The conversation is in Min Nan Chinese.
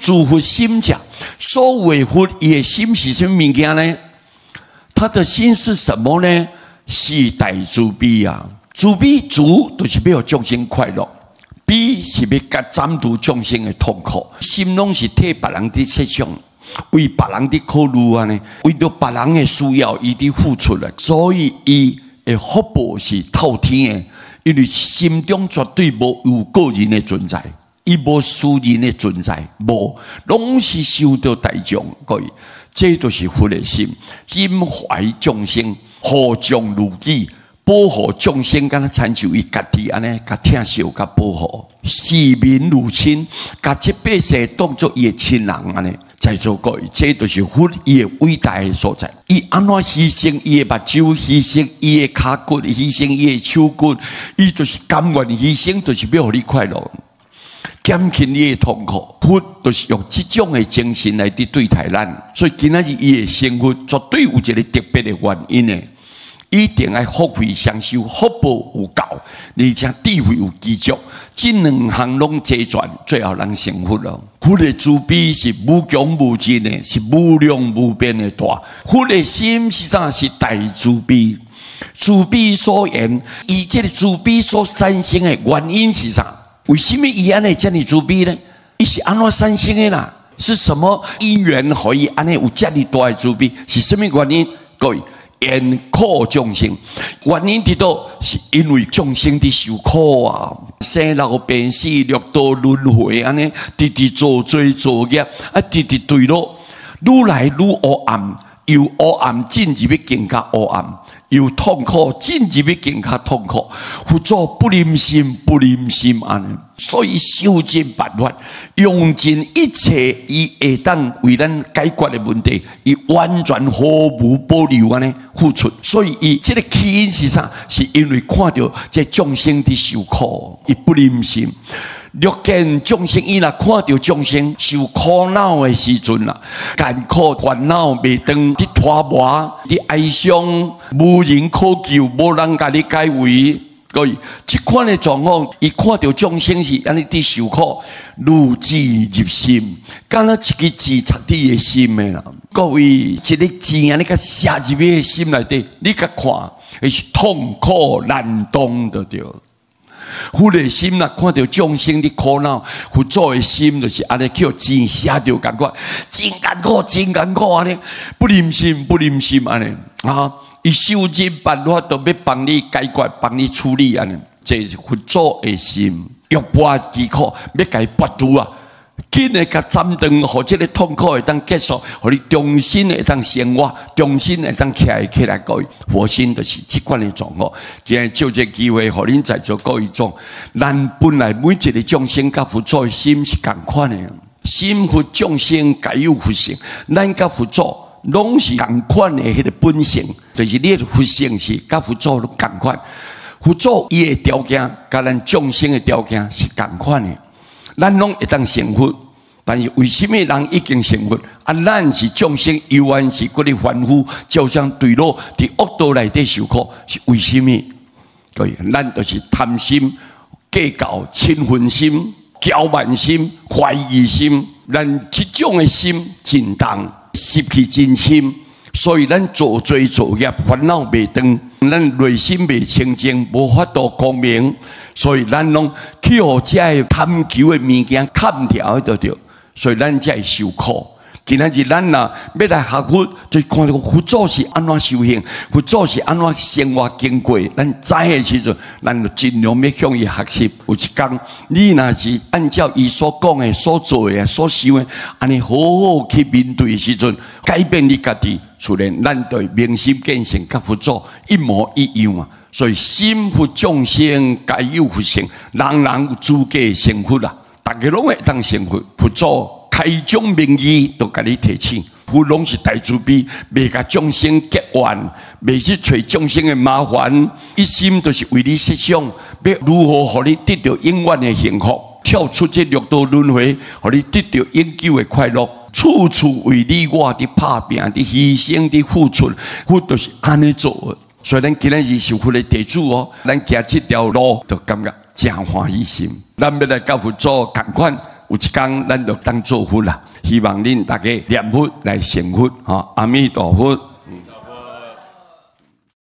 諸佛心者，所謂佛伊的心是啥物物件呢？他的心是什麼呢？是大慈悲啊！慈悲慈就是欲予眾生快樂，悲是欲共斬除眾生的痛苦。心攏是替別人佇設想，為別人佇考慮按呢，為著別人的需要，伊佇付出來，所以伊的福報是透天的，因為心中絕對無有個人的存在，伊無私人的存在，無，攏是受著大眾。各位，這就是佛的心，心懷眾生，護眾如己，保護眾生，敢若親像伊家己按呢，共疼惜、共保護，視民如親，共這百姓當作伊的親人按呢。在座各位，這就是佛伊的偉大的所在。伊按怎犧牲伊的目睭，犧牲伊的跤骨，犧牲伊的手骨，伊就是甘願犧牲，就是欲予你快樂，減輕你的痛苦。佛就是用這種的精神來佇對待咱，所以今仔日伊的成佛絕對有一個特別的原因的。一定愛福慧雙修，福報有夠，而且智慧有具足，這兩項攏齊全，最後人成佛咯。佛的慈悲是無窮無盡的，是無量無邊的大。佛的心是啥？是大慈悲。慈悲所緣，伊這个慈悲所產生的原因是啥？為什麼伊按呢遮爾慈悲呢？伊是按怎產生的啦？是什麼因緣予伊按呢有遮爾大的慈悲？是什麼原因？各位，緣苦眾生，原因佇佗？是因為眾生佇受苦啊，生老病死、六道輪迴按呢，直直造罪造業，啊，直直墜落，愈來愈黑暗，由黑暗進入去更加黑暗，由痛苦進入去更加痛苦。佛祖不忍心，不忍心按呢，所以想盡辦法，用盡一切伊會當為咱解決的問題，伊完全毫無保留按呢付出。所以伊這个起因是啥？是因為看著這眾生佇受苦，伊不忍心。若見眾生，伊若看著眾生受苦惱的時陣啦，艱苦煩惱袂斷，佇拖磨，佇哀傷，無人可救，無人共你解圍。各位，這款的狀況，伊看著眾生是按呢佇受苦，如箭入心，敢若一支箭插佇伊的心的啦。各位，一个箭按呢共射入你的心內底，你共看，彼是痛苦難當就對。佛的心若看著眾生佇苦惱，佛祖的心就是按呢予箭射著仝款，真艱苦，真艱苦按呢，不忍心，不忍心按呢啊！伊想盡辦法都欲幫你解決，幫你處理按呢，這是佛祖的心，欲拔其苦，欲共伊拔除啊！緊的共斬斷，予這个痛苦會當結束，予你重新會當生活，重新會當徛起來。各位，佛心就是這款的狀況。今日借這个機會，予恁在座各位眾，咱本來每一个眾生佮佛祖的心是仝款的，心佛眾生皆有佛性，咱佮佛祖攏是仝款的彼个本性，就是你的佛性是佮佛祖攏仝款。佛祖伊的條件，佮咱眾生的條件是仝款的。咱攏會當成佛，但是為什麼人已經成佛？啊，咱是眾生，猶原是閣咧凡夫，照樣墜落佇惡道內底受苦，是為什麼？對，咱就是貪心、計較、嗔恨心、驕慢心、懷疑心，咱這種的心真重，習氣真深，所以咱造罪造業，煩惱袂斷，咱內心袂清淨，無法度光明。所以咱攏去予這个貪求的物件崁牢就對，所以咱才會受苦。今仔日咱若欲來學佛，就看著佛祖是按怎修行，佛祖是按怎生活經過，咱知的時陣，咱就盡量欲向伊學習。有一工，你若是按照伊所講的、所做的、所想的，按呢好好去面對的時陣，改變你家己，自然咱就會明心見性，佮佛祖一模一樣啊！所以心佛眾生皆有佛性，人人有資格成佛啦，逐个攏會當成佛。佛祖開宗明義就共你提醒，佛攏是大慈悲，袂共眾生結怨，袂去揣眾生的麻煩，一心就是為你設想，欲如何予你得著永遠的幸福，跳出這六道輪迴，予你得著永久的快樂。處處為你我佇拍拚、佇犧牲、佇付出，佛就是按呢做的。所以咱今仔日是佛的弟子哦，咱行這條路就感覺誠歡喜心。咱欲來佮佛祖仝款，有一工咱就當做佛啦。希望恁大家念佛來成佛，吼，阿彌陀佛。